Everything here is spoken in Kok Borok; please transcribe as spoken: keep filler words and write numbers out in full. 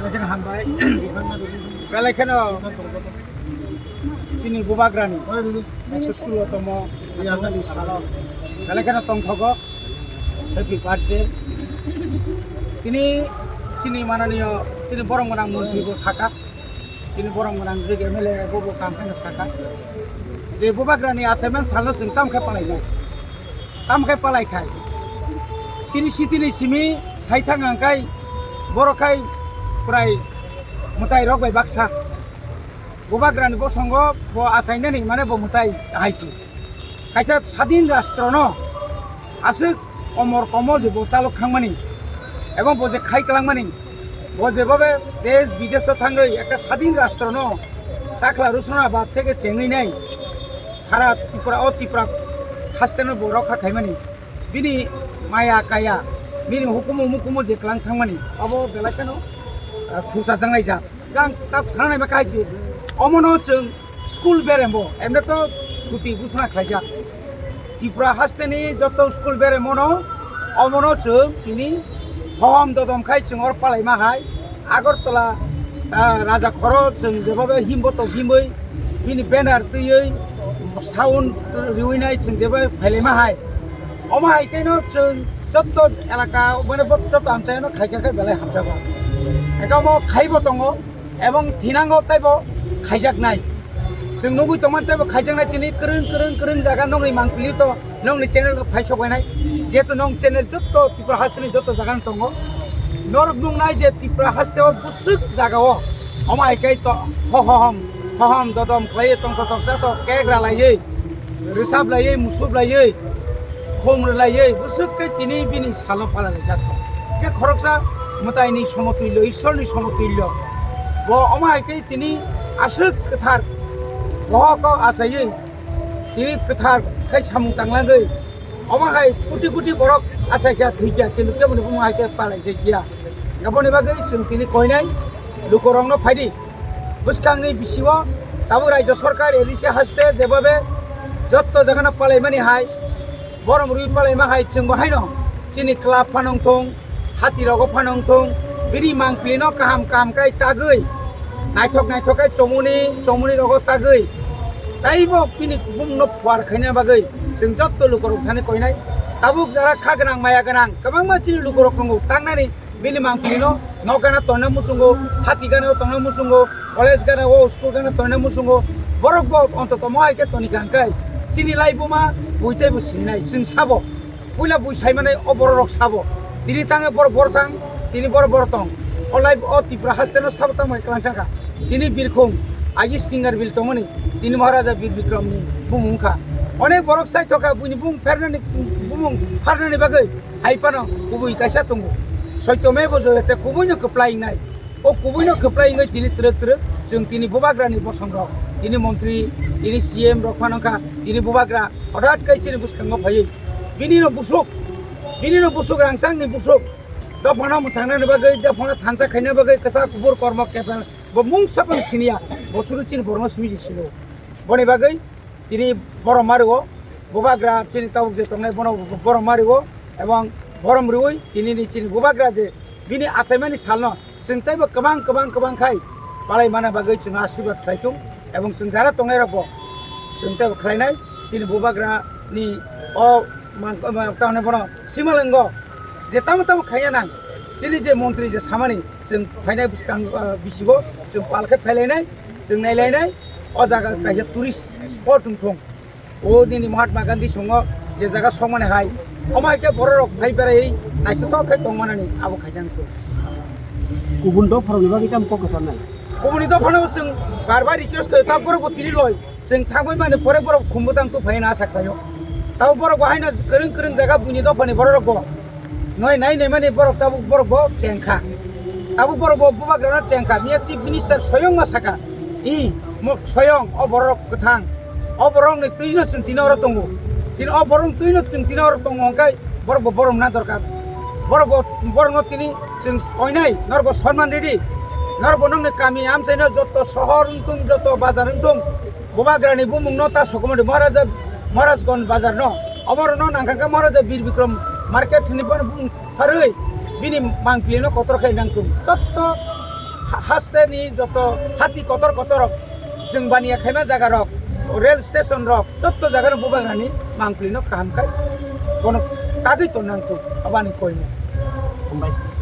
Belai kheno hambai. Belai kheno chini bubagrani ekso sulo tomo aswkni salo belai kheno tongthogo. Happy birthday. Tini chini mananiyo, chini borom gwnang montri bo saka, chini borom gwnang je M L A bo bo kam khaino saka. Je bubagrani achaimani salno chwng tamo khe palainai. Tamo khe palai khai. Chini city ni simi saithang ang khai, borok khai prai mwtai rok bai baksa. Bubagrani bosongo bo achainani mane bo mwtai hai se. Kaisa sadin rashtrono aswk omor komo je bo chalok thangmani, ebong bo je khai kwlangmani, bo jebobe desh bidesh o thangwi ekta sadin rashtrono chakla rusuna ba theke chengwi nai sara Tripura, o Tripura hasteno bo rokha khaimani, bini maya kaya, bini hukumu mukumu je kwlang thangmani, abo belai kheno, ah, khusa jangnai jak. Gang tak sana nai ma khai se. Omono chwng school berembo, emne to suti gusuna khlaijak. Tripura hasteni joto school beremono, omono chwng tini hohom dodom khai chwng or palaima hai. Agartala, ah, Raja Khoro chwng jebobe himbo to himwi bini banner twiwi sound riwi nai chwng jebobe phailaima hai. Omo hai khe no chwng joto elaka, mane bo joto amchaino khaikha khe belai hamjago. Eka omo khaibo tongo, ebong thinango teibo khaijaknai. Chwng nugwi tongmani teibo khaijaknai, tini kwrwng, kwrwng, kwrwng jaga nokni mangpili to, nokni channel rok phai sokbainai. Jehetu nok channel joto Tripura hasteni joto jaga no tongo. Norok nuknai je Tripura hasteo bwswk jaga o omo hai khe to hohom, hohom dodom khlaiwi tongthok tongthok chathok kek ralaiwi, rwchap laiwi, musup laiwi, khum rwlaiwi, bwswk khe tini bini salno phalalaijak. Khe khoroksa mwtaini somotullo, Ishwarni somotullo. Bo omo hai khe tini aswk kwthar bohok o achaiwi, tini kwthar khai samung tanglangwi, omo hai koti koti borok achaikha thwikha, kintu keboni bumung hai khe palaijak ya. Aboni bagwi chwng tini koinai lukurokno phaidi. Bwskangni bisingo tabuk Rajya Sarkar A D C haste jebobe jotto jagano palaimani hai, borom rwi palaima hai, chwngbo haino chini club phano wngthung, hati rogo phano wngthung, bini mangpili no kaham kaham khai tagwi, naithok naithok khai chomoni, chomoni rogo tagwi, taibo bini bumungno phuar khaina bagwi chwng jotto lukurok thani koinai. Tabuk jara kha gwnang, maya gwnang kwbangma chini lukurok tongo, tangnani bini mangpili no nok gana tongna muchungo, hati gana tongna muchungo, college gana o school gana tongna muchungo, borok bo ontoto mo hai khe toni kha hwnkhe chini laibuma bui teibo sinai, chwng sabo. Puila bui sai manai o borok rok sabo. Tini thange borok bor thang, tini borok bor tong. O life o Tripura haste no sabo tamo kwlang thangkha. Tini birkhung agi singer bil tongmani, tini Maharaja Bir Bikram ni bumung kha. Onek borok sai thokha buini bumung phernani, bumung pharnani bagwi. Hai phano kubui kaisa tongo. Soito me bo joyate kubui no kwplai wngnai. O kubui no kwplai wngwi tini twrwk twrwk chwng tini bubagrani bosong rok, tini montri, tini C M rok phano wngkha, tini bubagra hothat khe chini bwskango phaiwi. Bini no busuk, bini no busuk rangchakni busuk. Dophano mwthangnani bagwi, dophano thansa khaina bagwi kwchak kubur kormo kepel bo mungsa phano siniya. Bo chwngno chini borokno simi se sino. Boni bagwi tini borom mario, bubagra chini tabuk je tongnai bono borom mario, ebong borom riui tini ni chini bubagra je bini achaimani salno chwng teibo kwbang, kwbang, kwbang khai palai mana bagwi chwng asirwad khlai thung, ebong chwng jara tongnai rokbo chwng teibo khlainai. Chini bubagra ni o mang, mang, tamni bono simalengo je tamo tamo khaina nang, chini je montri je samani chwng phainai bwskang, ah, bisigo chwng pal khe phailainai, chwng nailainai. O jaga kaisa tourist spot wngthung. O nini Mahatma Gandhi songo je jaga songmani hai, omo hai khe borok rok phai berai naithothok khe tongmanani abo khaijang kho. Kubun dopharokni bagwi tamo kok kwcharnai? Kubuni dophano chwng bar bar request khaio, ta borok bo tini loi. Chwng thangwi mani pore borok khumbo tang tu phaina asa khlaio. Tabo borok bo haino kwrwng kwrwng jaga buini dophani borok rok bo. Noi nai nai mani borok tabuk borok bo chengkha. Tabuk borok bo bubagrano chengkha. Miya Chief Minister soyong ma saka. I mok soyong o borok kwthang. O borok ni twi no chwng tino oro tongo. Tini o borok twi no chwng tino oro tongo hwnkhe borok bo borom na dorkar. Borok bo, borok no tini chwng koinai norok bo sonman ridi. Norok bo nokni kami amchaino joto sohor wngthung, joto bazar wngthung. Bubagrani bumung no ta sokomodi Maharaja, Maharajganj bazar no. Oborok no nangkha khe Maharaja Bir Bikram market hinwi bono bumung pharwi bini mangpili no kotor khai nangthung. Jotto Haste ni joto hati kotor kotor rok, chwng baniya khaima jaga rok, rail station rok, joto jaga rok bubagrani mangpli no kaham khai bono kagwi to nang tu abani koimo. Hambai.